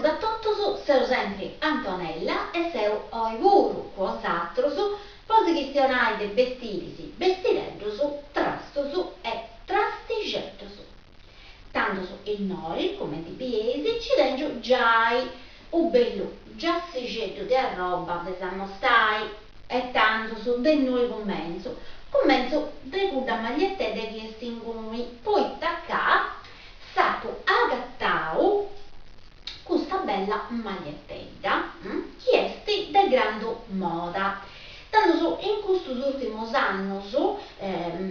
Saludu a totus, seu sempri Antonella e seu oi puru cun 'osatrus po si chistionai de bestiris, bestireddus, trastus e trastixeddus. Tandus innoi, cumenti bieis, nci tèngiu giai u' bellu giassixeddu de arroba de s'ammostai. E tandus de innui cumentzu? Cumentzu de cudda magliettedda chi est inguni, poita ca s'apu agatau custa bella magliettedda chi est de grandu moda. Tandus in custus ùrtimus annus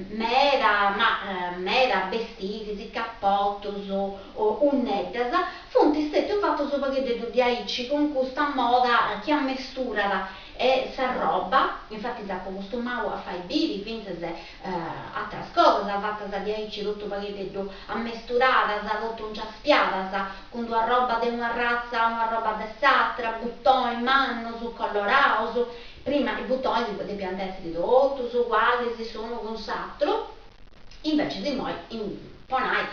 meda ma meda bestiris, capotus, 'unneddas funt stètius fatus u' pagheddeddu diaici cun custa moda chi ammesturat e s'arroba, infatis apu costumau a fai biri fintzas atras cosas fatas diaici totu u' pagheddeddu ammesturadas, totu inciaspiadas, cun d'una arroba de un'arratza, un'arroba de s'atra, butonis mannus, colloraus, prima is butonis depiant essiri totus ugualis s'unu cun s'atru, Invecias immoi, po nai,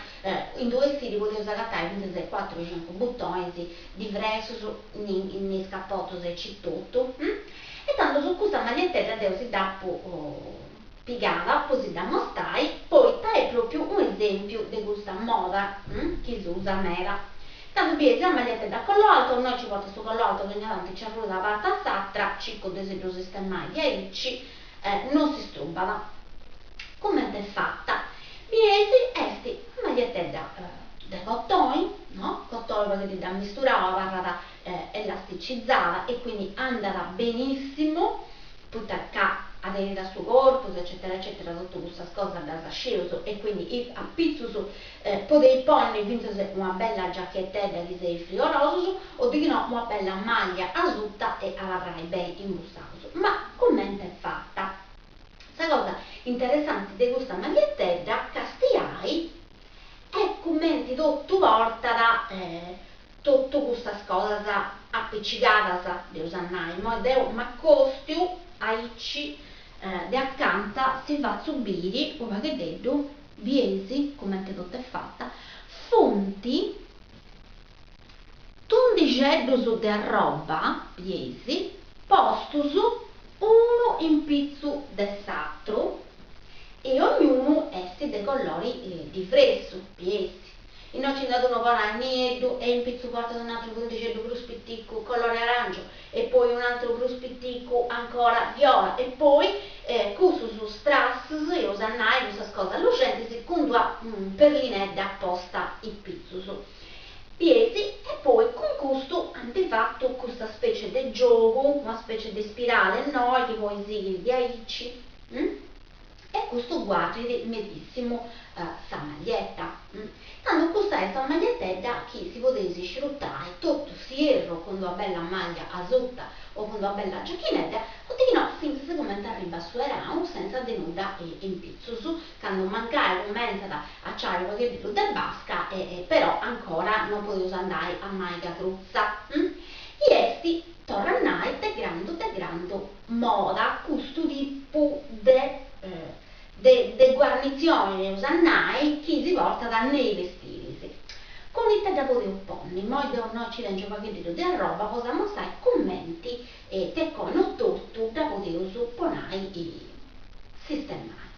in d'u' 'estiri podeus agatai fintzas e cuatru o cincu butonis divressus in is capotus aici totu. E tandus custa magliettedda deu si dd'apu pigada po si dd'ammostai poita est propriu u' esempiu de custa moda chi s'usat meda. Tandus bieis sa magliettedda a collo alto, innoi ci portat su collo alto chi ogna tanti nci arruit da una parti a s'atra, circu de si ddu sistemai diaici non si strubbat. Cumenti est fata? Bieis est una magliettedda de cotoi, no, cotoi u' paghededdu ammisturau, abarrat elasticizada e quindi andat benissimu, poita ca aderit a su corpus eccetera eccetera totu cussas cosas ddas scieus e quindi apitzus podeis ponni fintzas una bella giachettedda chi seis friorosus o dighinò una bella maglia asuta e abarrai beni imbustaus. Ma cumenti est fata? Sa cosa interessanti de custa magliettedda, castiai, est cumenti totu portat totu custas cosas apicigadas, dd'eus a nai. Immoi deu m'acostiu aici de acanta si fatzu biri u' pagheddeddu, bieis cumenti totu est fata, funt Tundixeddus de arroba, bieis, postus unu in pitzu de s'atru e ognunu est de collori divressu, bieis. Innoi nci nd'at unu po nai nieddu e in pitzu portat un'atru tundixeddu prus piticu collori arangiu e poi un'atru prus piticu ancora viola e poi cussus strass, eus a nai, cussas cosas luxentis cun d'una perlinedda posta in pitzus. Bieis, e poi cun custu ant fatu custa specie de giogu, una specie de spirale innoi chi poi sighit diaici, e custu guarrit medissimu sa maglietta. Tando custa est una magliettedda chi si podeis scirutai totu s'ierru cun d'una bella maglia asuta o cun d'una bella giachinedda o dighinò fintzas cumenti arribat su 'eranu senza de nudda in pitzus candu mancai cumentzat a aciai u' pagheddeddu de basca e però ancora non podeus andai a maiga crutza. I est, torru a nai, de grandu de grandu moda custu tipu de de de guarnitzioni, eus a nai, chi si portat ne is bestiris. Cun ita dda podeus ponni? Immoi deu innoi nci tengiu u' pagheddeddu de arroba po s'ammostai cumenti de coinu totu dda podeus po nai sistemai.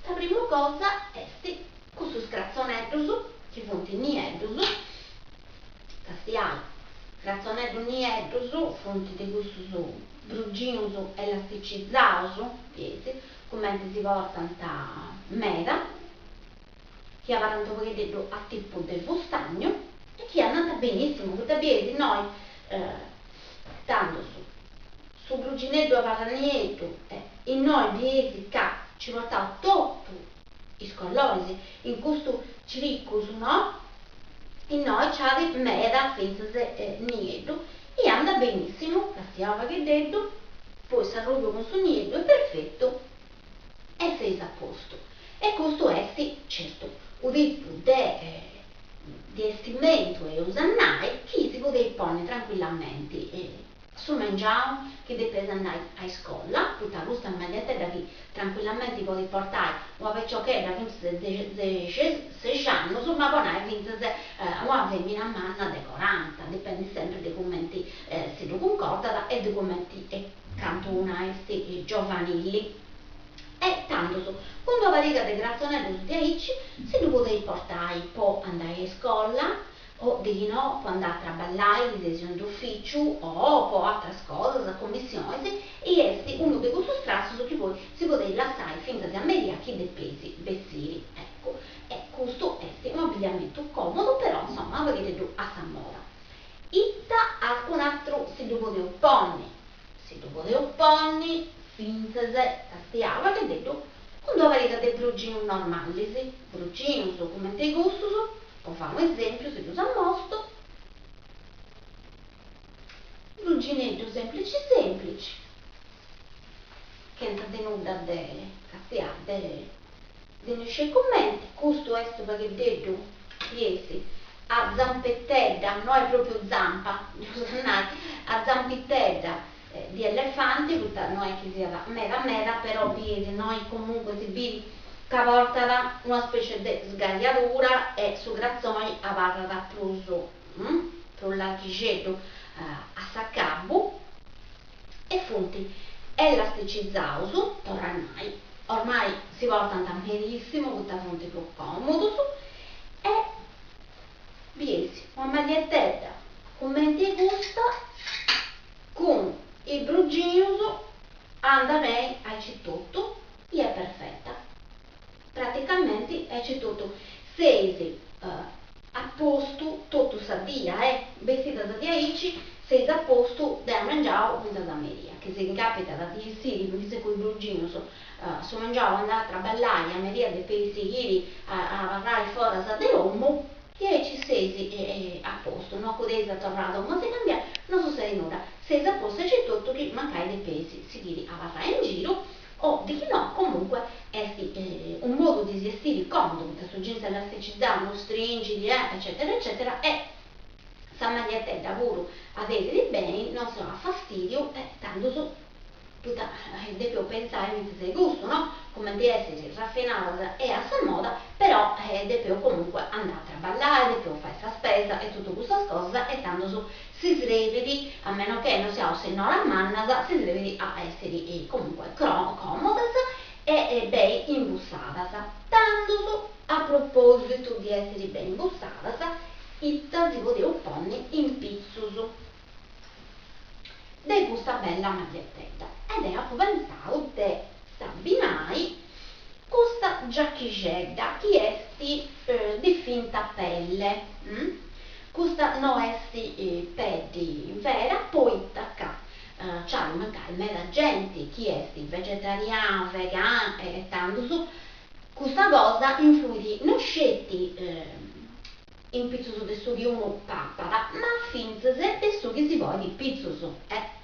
Sa primu cosa est custus cratzoneddus chi funt nieddus, castiai, cratzoneddus nieddus funt de cussus bruginus elasticizaus, bieis, cumenti si portant meda, chi abarrant u' pagheddeddu a tipu de fustagnu e chi andant benissimu, poita bieis innoi Tandus, su brugineddu abarrat nieddu e innoi bieis ca nci portaus totu is colloris in custu ciricus, no? Innoi nci at meda fintzas nieddu e andat benissimu, castiau u' pagheddeddu, poi s'arrubiu cun su nieddu est perfetu e seis a postu. E custu est, certu, u' tipu de de 'estimentu eus a nai chi si podeit ponni trancuillamenti su mengianu chi depeis andai a iscola, poita custa magliettedda chi trancuillamenti podit portai una piciochedda fintzas de dexessexi annus, ma po nai fintzas una femina manna de coranta, dipendit sempri. e de cumenti e cantu una est giovanili. E tandus, cun d'una pariga de cratzoneddus diaici, si ddu podeis portai po andai a iscola, o deghinò po andai a traballai chi seis in d'uficiu o po atras cosas, commissionis, e est unu de cussus trastus chi poi si podeis lassai fintzas a meria chi depeis bessiri, eccu. E custu est unu abbigliamentu comodu però insoma unu pagheddeddu a sa moda. Ita un'atru si ddu podeus ponni? Si ddu podeus ponni fintzas, castiau pagheddeddu, cun d'una pariga de bruginus normalis, bruginus cumenti custus, Po fai unu esempiu si ddus ammostu, brugineddu semplici semplici, chentza de nudda de castiai, de de no isciu cumenti, custu est unu pagheddeddu chi essit a zampettedda, no est propriu zampa, dd'eus a nai, a zampitedda di elefanti, poita no est chi siat meda meda, però bieis innoi comunque si biri ca portat una specie de sgaiadura e su cratzoni abarrat prus prus larghixeddu a s'acabu e funt elasticizaus, torra a nai, ormai si portant medissimu poita funt prus comodus e Bieis una magliettedda cumenti custa cun is bruginus andat beni aici totu i est perfetta. Praticamenti aici totu seis a postu totu sa dia eh, bestidas diaici seis a postu de a mengianu finzas a meria, chi si incapitat de essiri finzas cun is bruginus su mengianu andai a traballai, a meria depeis sighiri a abarrai foras de domu, diaici seis a postu, no acudeis a torrai a domu a si cambiai, no sutzedit nudda, seis a postu aici totu chi mancai depeis sighiri a abarrai in giru o de chi no, comunque est unu modu de si estiri comodu, poita su jeans elasticizau no stringit eccetera eccetera e sa magliettedda puru aderit beni, no si 'onat fastidiu e tandus Poita depeus pentzai fintzas a custu, no? Cumenti essis rafinadas e a sa moda, però depeus comunque andai a traballai, depeus fai sa spesa e totu custas cosas e tandus si srebit, a meno che no siaus sennoras mannas, si srebit a essiri comunque comodas e beni imbussadas. Tandus, a propositu di essiri beni imbussadas, ita si podeus ponni in pitzus? De custa bella magliettedda e deu apu pentzau de s'abbinai custa giachixedda chi est di finta pelle, custa no est peddi vera poita ca nc'at mancai meda genti chi est vegetariana, vegana e tandus custa cosa influit no sceti in pitzus de su chi unu papat, ma fintzas de su chi si ponit in pitzus, e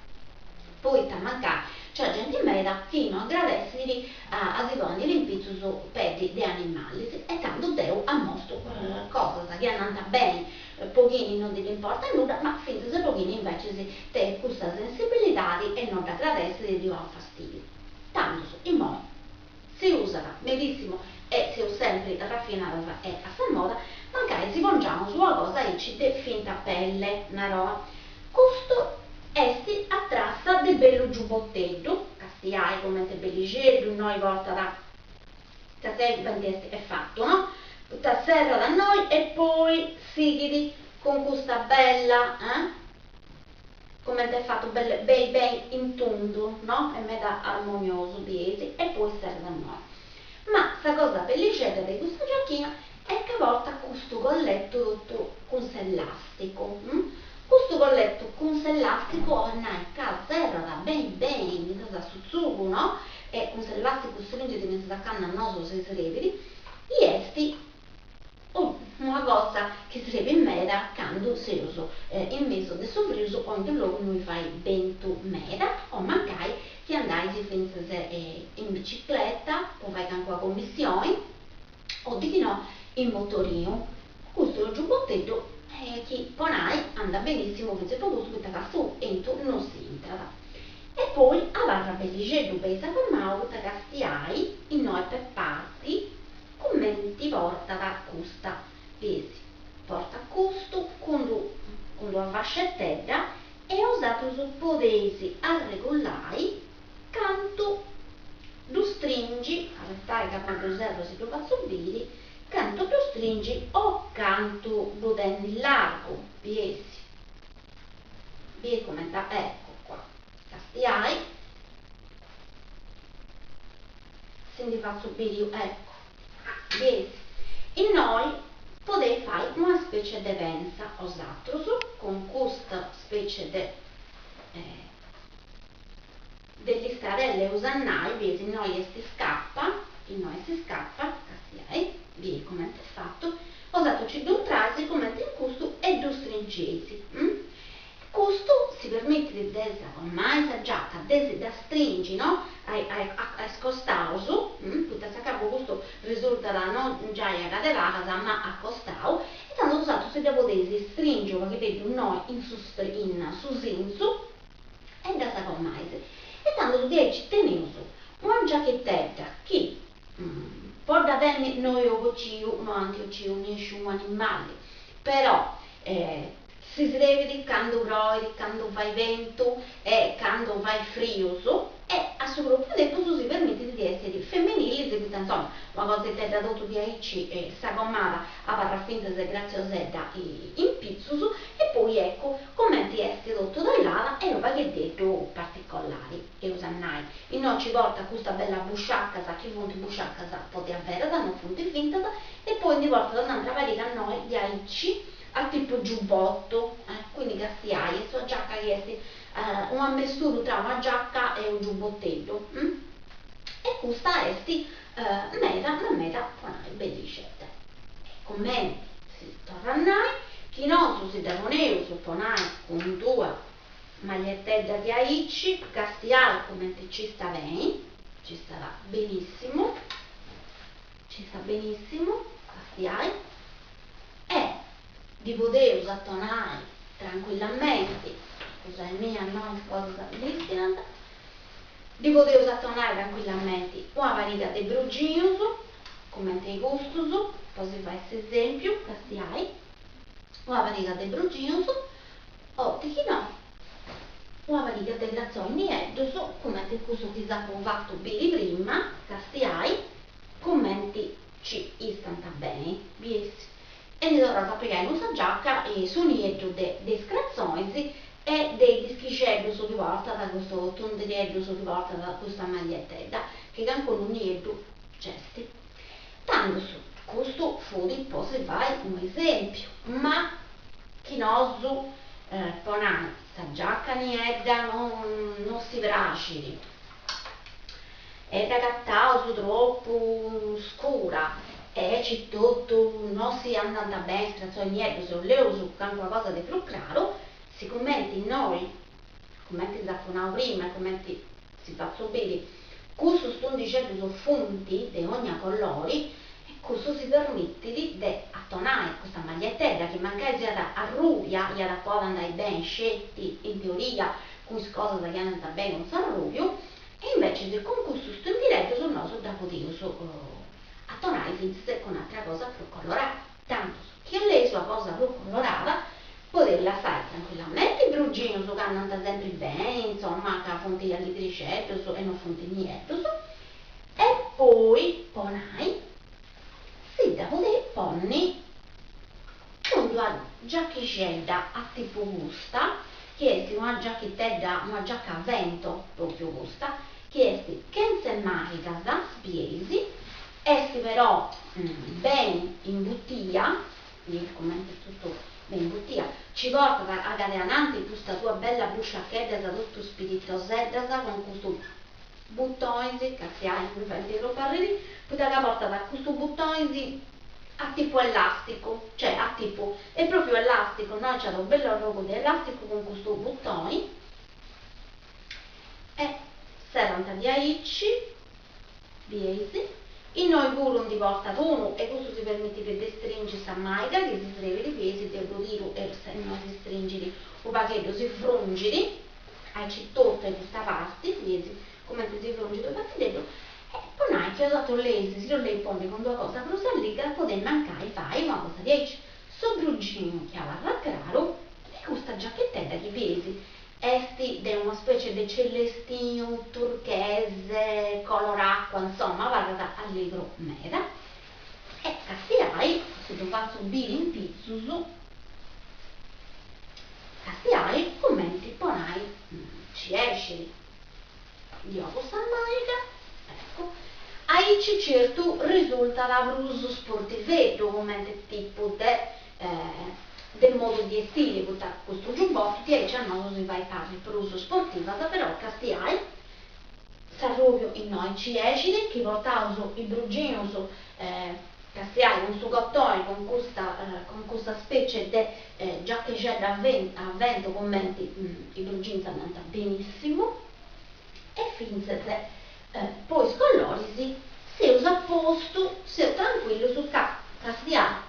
poita mancai nc'at genti meda chi no agradessit a si ponniri in pitzus peddi de animalis, e tando deu ammostu cosas chi andant beni po chini no ddi importat nudda, ma fintzas po chini invecis tenit custa sensibilidadi e no dd'agradessit e ddi 'onat fastidiu. Tandus, immoi Si usat medissimu e seus sempri rafinadas e a sa moda, mancai si pongiamus una cosa aici de finta pelle, naro. Custu est a trassa de bellu giubboteddu, castiai comente bellixeddu, innoi portat, castiai cumenti est est fatu, no? Poita serrat a innoi e poi sighit cun custa bella, eh? Comente est fatu belle bei bei in tundu, no? Est meda armoniosu, bieis, e poi serrat innoi. Ma sa cosa bellixedda de custa giachina est ca portat custu collettu totu cun s'elasticu, Custu collettu cun s'elasticu 'olit nai ca serrat beni beni fintzas a su tzugu, no? E cun s'elasticu stringit fintzas a candu a nosu si srebit, i est Una cosa chi srebit meda candu seus in mesu de su frius o in d'unu logu innui fait bentu meda o mancai chi andais fintzas in bicicleta po fai calincuna commissioni o dichinò in motorinu. Custu est unu giubboteddu chi po nai andat benissimu fintzas po custu poita ca su 'entu no s'intrat. E poi abarrat bellixeddu bei sagomau poita castiai innoi per parti Cumenti portat custa, bieis, portat custu cun cun d'una fascetedda E 'osatrus podeis arregullai cantu ddu stringi, abetai ca poi ddu serru si ddu fatzu biri, cantu ddu stringi o cantu ddu tenit largu, bieis, bieis cumenti, eccu qua, castiai, si ndi fatzu biri, eccu, bieis, innoi podeis fai una specie de pensa 'osatrus cun custa specie de de listradella eus a nai, bieis innoi est scapa, innoi est scapa, castiai, bieis cumenti est fatu, 'osatrus ci ddu intrais cumenti in custu e ddu stringeis, Custu si permitit de s'agomai sa giaca, de si dda stringi, no, a a is costaus, poita a s'acabu custu risultat no giai a cadepagas ma a costau, e tando 'osatrus si dda podeis stringi u' paghiteddu innoi in su in su sintzu e ddas agomais. E tando diaici teneus una giachitedda chi po dda tenni no eus bociu, no ant 'ociu nisciunu animali, però Si srebit candu proit, candu fait bentu e candu fait frius e a su propriu tempus si permitit di essiri feminilis poita insoma una cositedda totu diaici sagomada abarrat fintzas gratziosedda in pitzus e poi eccu cumenti est totu tallada est unu pagheddeddu particolari eus a nai. Innoi ci portat custa bella busciacas chi funt busciacas po diaveras non funt fintas e poi ndi portat un'antra pariga innoi diaici a tipu giubbottu, quindi castiai, est una giacca chi est unu ammesturu tra una giacca e unu giubbotteddu, e custa est meda ma meda po nai bellixedda. E cumenti si torrat a nai, chi nosu si dda poneus po nai cun d'una magliettedda diaici, castiai cumenti ci sta beni, ci stat benissimu, ci sta benissimu, castiai. E ddi podeus atonai trancuillamenti, scusai mia no is cosas listinant, ddi podeus atonai trancuillamenti una pariga de bruginus, cumenti a custus, po si fai s'esempiu, castiai, una pariga de bruginus, o dichinò una pariga de cratzonis nieddus, cumenti cussu chi s'apu fatu biri prima, castiai, cumenti ci istant beni, bieis? E ndi torraus a pigai cun sa giaca su nieddu de de is cratzonis e de is dischixeddus chi portat custu tundidieddus chi portat custa magliettedda, chi cancunu nieddu nc'est. Tandus, custu fut po si fai unu esempiu, ma chi nosu po nai sa giaca niedda non si praxit, e dd'agataus tropu scura e aici totu no si andant beni is cratzonis nieddus e 'oleus calincuna cosa de prus craru, sigumenti innoi, cumenti s'apu nau prima e cumenti si fatzu biri, cussus tundixeddus funt de ogna colori e cussu si permitit de atonai custa magliettedda chi mancai siat arrubia iat a podi andai beni sceti in teoria cun is cosas chi andant beni cun s'arrubiu E invecias cun custus tundireddus nosu dda podeus atonai fintzas cun atra cosa prus colorada. Tandus, chi 'oleis una cosa prus colorada, podeis lassai trancuillamenti is bruginus ca andant sempri beni, insoma, ca funt alligrixeddus e no funt nieddus, e poi, po nai, si dda podeis ponni cun d'una giachixedda a tipu custa, chi est una giachitedda, una giaca a vento, propriu custa, chi est chentze mànigas, bieis, est però beni imbutia, bieis cumenti est totu beni imbutia, ci portat a gade ananti custa sua bella busciacheddas totu spiritoseddas cun custu butonis, castiai, mi fait tropu arriri, poita ca portat custu butonis a tipu elasticu, cioè a tipu, est propriu elasticu, no, nc'at unu bellu arrogu de elasticu cun custu butoni e serrant diaici, bieis, innoi puru ndi portat unu e custu si permitit de stringi sa maiga chi si srebit, bieis, deu ddu tiru e innoi si stringit u' pagheddu, si frungit, aici totu in custa parti, bieis cumenti si frungit unu paghededdu, e po nai chi 'osatrus 'oleis, si ddu 'oleis ponni cun d'una cosa prus alligra podeis mancai fai una cosa diaici, su bruginu chi abarrat craru e. E custa giacchettedda chi bieis est de una specie de celestinu turchese, color acqua, insomma, abarrat alligru meda. E castiai, si ddu fatzu biri in pitzus, castiai cumenti po nai nci escit. Ndi 'ogu sa màniga, eccu, aici certu risultat prus sportiveddu cumenti tipu de de modu di estiri, poita custu giubbottu diaici a nosu si fait parri prus sportivas, però castiai s'arrubiu innoi nci escit, chi portaus is brugginus castiai cun su cotoni cun custa cun custa specie de giacchixedda a a ventu cumenti is brugginus andant benissimu e fintzas po is colloris seus a postu, seus trancuillus ca castiai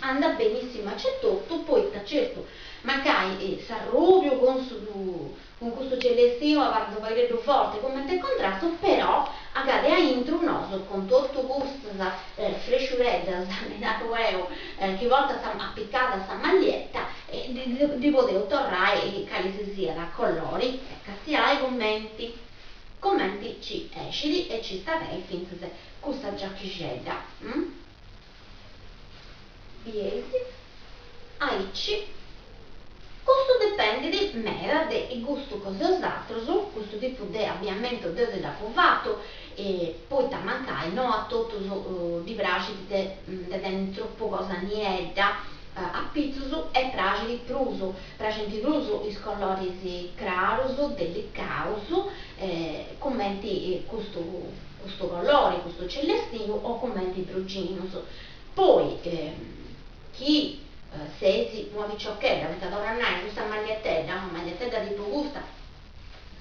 andat benissimu acetotu poita certu mancai s'arrubiu cun su Cun custu celestinu abarrat unu paghededdu forte comente contrastu, però agade aintru nosu cun totu custas fresciureddas, ddi naru 'eu, chi portat apicada a sa mallietta, ddi podeus torrai cali si siat colori e castiai cumenti cumenti ci escit e ci sta beni fintzas custa giachixedda. Bieis? Aici. Custu dipendit meda de is gustus cos e 'osatrus, custu tipu de abbiamentu deu si dd'apu fatu, poita mancai no a totus ddi praxit de de tenni tropu cosa niedda apitzus e praxit prus, praxint prus is coloris crarus, delicaus, cumenti custu custu colori, custu celestinu o cumenti is bruginus. Poi chi seis una piciochedda, poita torru a nai, custa mallietedda, una mallietedda tipu custa,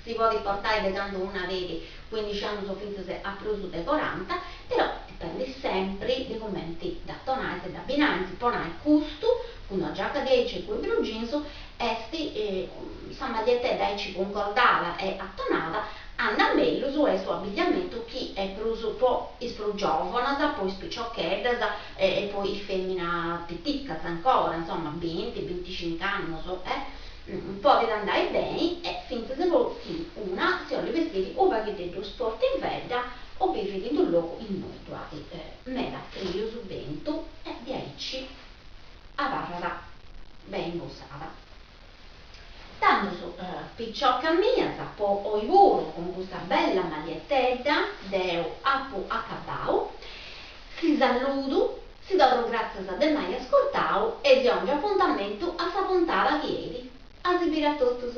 si podit portai de candu una tenit cuindixi annus o fintzas a prus de coranta, però dipendit sempri de cumenti dd'atonais e dd'abbinais, po nai custu, cun una giaca diaici e cun is brugins, est sa mallietedda aici cuncordada e atonada Andat mellus est u' abbigliamentu chi est prus po is prus giòvonas, po is piciocheddas e po is fèminas piticas ancora, insoma, binti, binticinc'annus, e podit andai beni e fintzas po chi una si 'olit bestiri u' pagheddeddu sportivedda o bivit in d'unu logu innui ddu at meda frius, bentu e diaici abarrat beni imbussada. Tandus, piciocas mias, po oi puru cun custa bella mallietedda deu apu acabau. Si saludu, si torru gràtzias de m'ai ascurtau e si 'ongiu apuntamentu a sa puntada chi 'enit. A si biri a totus!